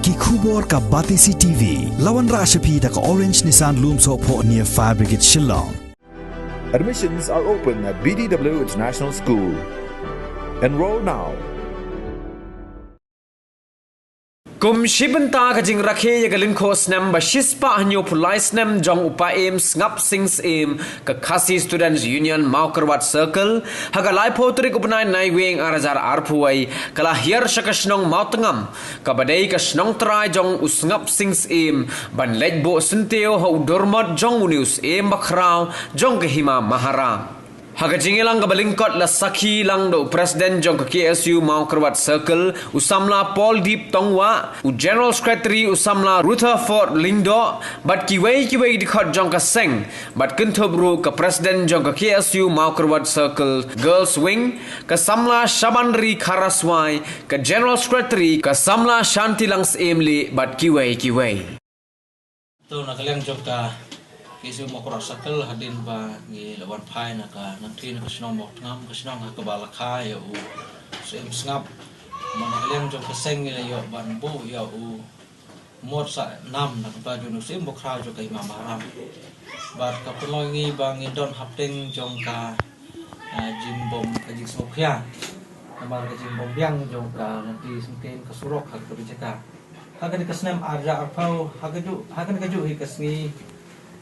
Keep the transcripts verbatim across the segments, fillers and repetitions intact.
Ki khubor ka Batesi T V. La wanrah sha phi da ka Orange Nissan Lumsohphoh near Fire Brigade Shillong. Admissions are open at B D W International School. Enroll now. Kum shi bynta ka jingrakhe ïa ka lyngkhuh snem ba shispah hynñiewphew lai snem jong u Paiem Sngap Sing Syiem, ka Khasi Students Union Mawkyrwat Circle, ha ka laiphew tarik u bnai Naiwieng ar hajar arphew wei, ka la hiar sha ka shnong Mawtngam, kaba dei ka shnong trai jong u Sngap Sing Syiem, ban leit buh syntiew ha u dormot jong une u Syiem bakhraw jong ka Hima Maharam. Ha ka jingïalang kaba lyngkot la sakhi lang da u President jong ka K S U Mawkyrwat Circle, u samla Paul Deep Tongwah, u General Secretary u samla Rutherford Lyngdoh, bad kiwei kiwei dkhot jong ka seng, bad kynthup ruh ka President jong ka K S U Mawkyrwat Circle Girls Wing, ka samla Shabanri Kharaswai, ka General Secretary ka samla Shantilang Syiem Lee, bad kiwei kiwei. To na ka liang jong ka K S U Mawkyrwat Circle, hadien ba ngi la wan phai na ka nangtei na ka shnong Mawtngam, ka shnong ha kaba la kha ïa u Syiem Sngap. Ba na ka liang jong ka seng ngi la ïoh ban buh ïa u mot sah nam na ka bynta jong u Syiem bakhraw jong ka Hima Maharam. Bad ka pynlong ngi ba ngi don hapdeng jong ka, ah, jingbym, ka jingsngewkhia. Namar ka jingbym biang jong ka nangtei syngkien ka surok ha ka jaka. Ha kane ka snem ar hajar arphew, ha kajuh, ha kane kajuh hi ka sngi,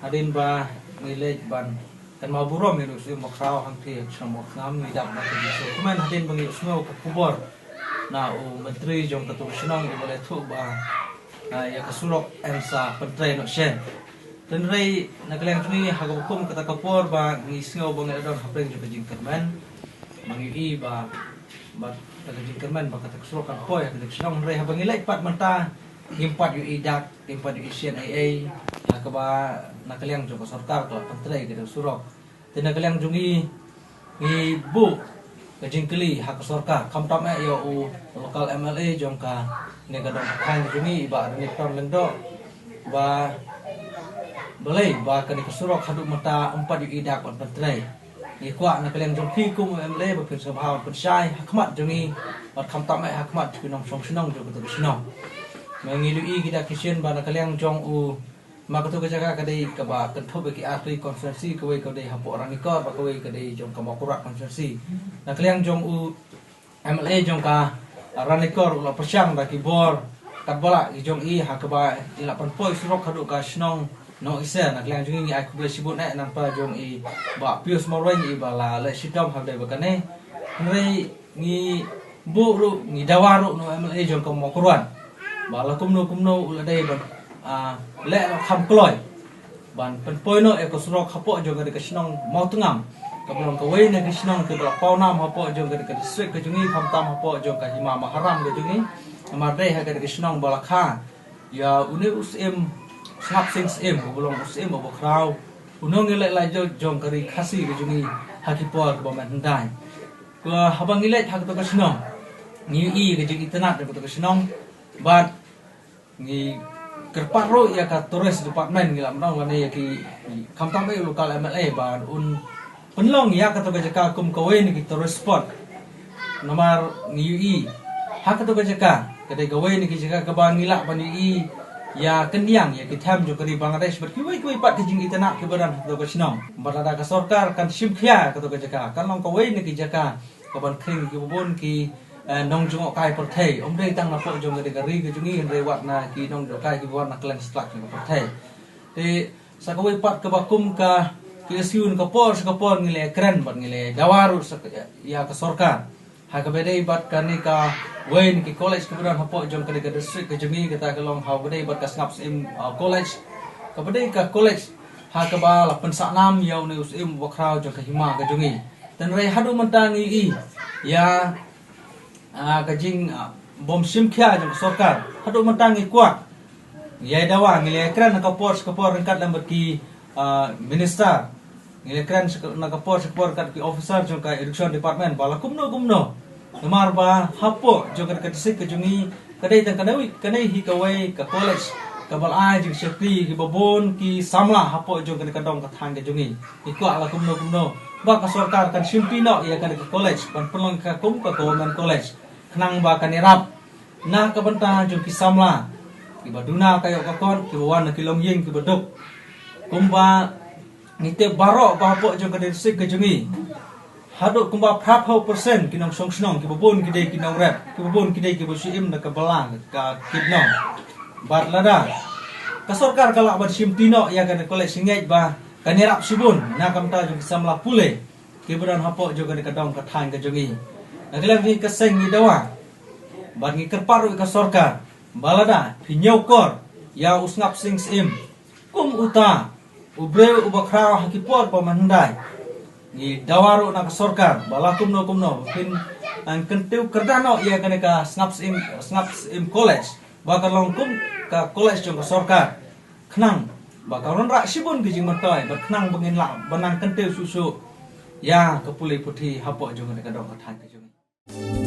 hadien ba ngi leit ban kynmaw burom ïa u Syiem bakhraw hangtei ha ka shnong Mawtngam, ngi dap na ka jingsngewkmen hadien ba ngi ïohsngew ka khubor na u Myntri jong katu ka shnong, uba la ïathuh ba, ah, ïa ka surok yn sa pyntrei noh shen. Hynrei na ka liang jong ngi ha kaba kum kata ka por ba ngi sngew ba ngi la don hapdeng jong ka jingkyrmen, ba ngi ïohi ba, ba kata ka jingkyrmen ba kata ka surok kan poi ha kata ka shnong, hynrei haba ngi leit pat mynta ngim pat ïohi dak, ngim pat ïohi shen ei ei ha kaba na ka liang jong ka sorkar ka la pyntrei kata ka surok. Te na ka liang jong ngi, ngi buh ka jingkylli ha ka sorkar, khamtam eh ïa u local M L A jong kane ka dong ka thaiñ jong ngi, i Bah Ranekton Lyngdoh, ba balei ba kane ka surok haduh mynta ym pat ïohi dak ban pyntrei. Ngi kwah na ka liang jong phi kum u M L A ba phin sa bha ban pynshai ha khmat jong ngi, bad khamtam eh ha khmat jong ki nongshong shnong jong katu ka shnong. Ma ngi ïohi ki dak ki shin ba na ka liang jong u, ma katu ka jaka ka dei kaba kynthup ïa ki artylli constituency, kawei ka dei hapoh Ranikor bad kawei ka dei jong ka Mawkyrwat constituency. Na ka liang jong u M L A jong ka Ranikor u la pyrshang da ki bor katba lah ki jong i ha kaba i la pynpoi surok haduh ka shnong Nongiser. Na ka liang jong ngi ngi ai khublei shibun eh na ka bynta jong i Bah Pius Marwein, iba la leh shitom ha kaba dei ba kane. Hynrei ngi buh ruh, ngi dawa ruh na u M L A jong ka Mawkyrwat ba la kumno kumno u la dei ban, ah, leh noh kham kloi ban pynpoi noh ïa ka surok hapoh jong kane ka shnong Mawtngam, kaba long kawei na ki shnong kiba la pawnam hapoh jong kane ka district ka jong ngi, khamtam hapoh jong ka Hima Maharam ka jong ngi. Namar dei ha kane ka shnong ba la kha ïa une u Syiem Sngap Sing Syiem, uba long u Syiem uba khraw, u nongïaleh laitluid jong ka ri Khasi ka jong ngi ha ki por kiba mynhyndai. Ka haba ngi leit ha katu ka shnong, ngi ïohi ka jingitynnad jong katu ka shnong, bad ngi kyrpad ruh ïa ka tourist department, ngi la mynta lane ïa ki, khamtam eh u local M L A ba un pynlong ïa katu ka jaka kum kawei na ki tourist spot. Namar ngi ïohi ha katu ka jaka ka dei kawei na ki jaka kaba ngi lah ban ïohi ïa kyndiang ïa ki them jong ka ri Bangladesh bad kiwei kiwei pat ki jingitynnad kiba don ha katu ka shnong. Bad lada ka sorkar kan shim khia katu ka jaka, kan long kawei na ki jaka kaban khring ïa kiba bun ki, eh, nongjngohkai pyrthei. Ym dei tang napoh jong ka ri ka jong ngi, hynrei wat na ki nongjngohkai kiba wan na kylleng satlak jong ka pyrthei. Te sa kawei pat kaba kum ka K S U, na ka por sha ka por ngi la kren bad ngi la dawa ruh sa ka, ïa ka sorkar ha kaba dei bad kane kawei na ki college kaba don hapoh jong kane ka district ka jong ngi, kata ka long ha kaba dei bad ka Sngap Syiem, uh, College, kaba dei ka college ha kaba la pynsah nam ïa une u Syiem bakhraw jong ka Hima ka jong ngi. Hynrei haduh mynta ngi ïohi ïa, ah, ka jing, ah, bym shim khia jong ka sorkar. Haduh mynta ngi kwah, ngi ïa dawa, ngi la kren na ka por sha ka por ryngkat lem bad ki, ah, minister. Ngi la kren sha ka, na ka por sha ka por ryngkat ki officer jong ka education department ba la kumno kumno. Namar ba hapoh jong ka district ka jong ngi ka dei tang kane, kane hi kawei ka college kaba la ai jingsngewthuh ïa kiba bun ki samla hapoh jong kane ka dong ka thaiñ ka jong ngi. Ngi kwah la kumno kumno ba ka sorkar kan shim pynnoh ïa kane ka college ban pynlong ka kum ka government college, khnang ba kan ïarap na ka bynta jong ki samla kiba duna ka ïoh ka kot, kiba wan na ki longïing kiba duk. Kumba ngi tip baroh ba hapoh jong ka district ka jong ngi, haduh kumba phra phew percent ki nongshong shnong kiba bun ki dei ki nongrep, kiba bun ki dei kiba shu im da ka bylla ka kit nong. Bad lada ka sorkar ka lah ban shimti noh ïa kane ka college, ngi ngeit ba kan ïarap shibun na ka bynta jong ki samla pule kiba don hapoh jong kane ka dong ka thaiñ ka jong ngi. Na ka liang jong ngi ka seng ngi dawa bad ngi kyrpad ruh ïa ka sorkar ba lada phi ñiewkor ïa u Sngap Sing Syiem kum uta u briew uba khraw ha ki por ba mynhyndai, ngi dawa ruh na ka sorkar ba la kumno kumno phin kyntiew kyrdan noh ïa kane ka Sngap Syiem, Sngap Syiem College ba kan long kum ka college jong ka sorkar, khnang ba kan wanrah shibun ki jingmyntoi bad khnang ba ngin lah ban nang kyntiew shuh shuh ïa ka pule puthi hapoh jong kane ka dong ka thaiñ ka jong ngi.